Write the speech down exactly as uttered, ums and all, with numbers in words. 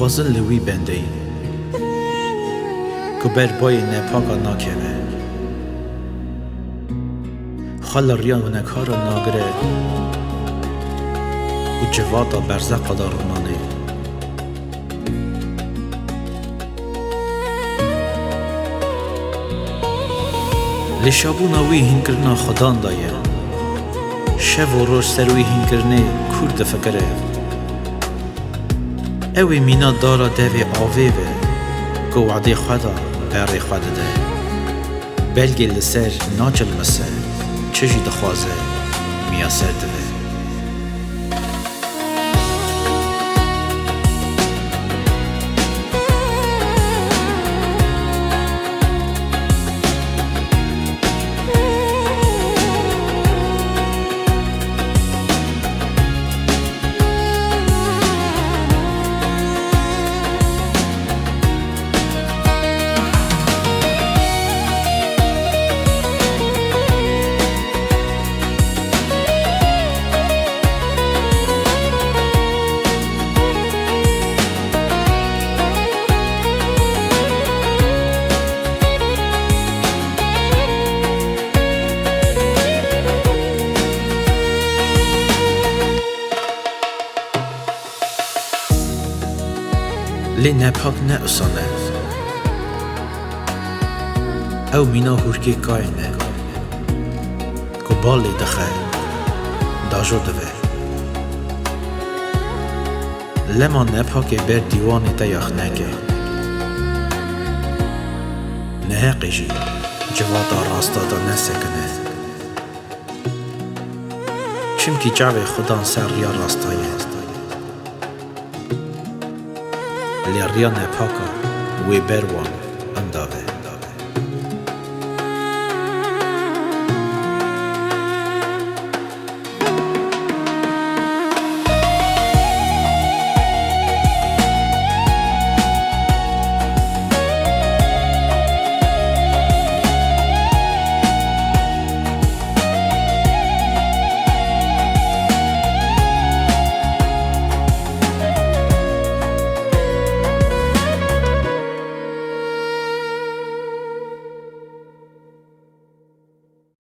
Xwezin li wî bendeyî ku ber bayê nepaka nakeve. Xwe li riya winekaran nagire û civata berzeqa de rûnanê. Lê şabûna wî hînkirina Xudan de ye. Şev û roj ser wî hînkirinê kûr difikire. Ew ê mîna dara devê avê be ku wadê xwe da berê xwe dide. Belgê li ser naçilmise, çi jî dixwaze, miyaser dibe. Lê nepak ne usan e. Ew mîna hûrkê kayên e ku bal lê dixe, dajo dive. Lema nepakê ber dîwanê te yaxne ke. Neheqê jî civata rasta de nesekine. Çimkî çavê Xudan ser riya rasta ye. Lê riya nepaka wê ber wan